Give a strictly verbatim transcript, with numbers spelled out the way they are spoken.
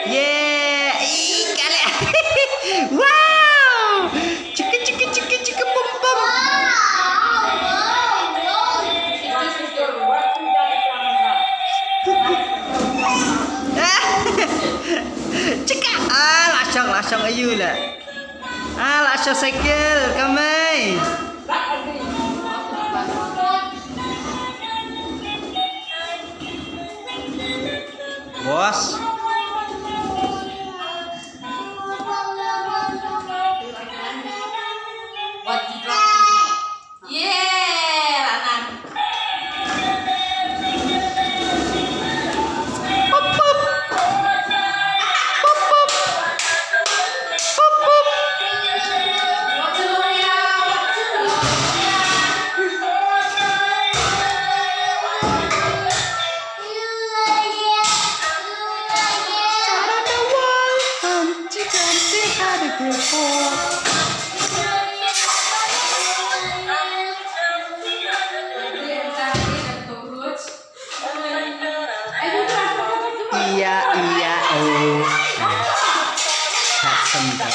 Yeah! Ih, kale. Wow! Chika, chika, chika, chika, pum, pum. Chika. Ah, la shong, la shong aïu la. Ah, la shong cycle, kamai. Boss. Iya, iya, oh. Hat sendok.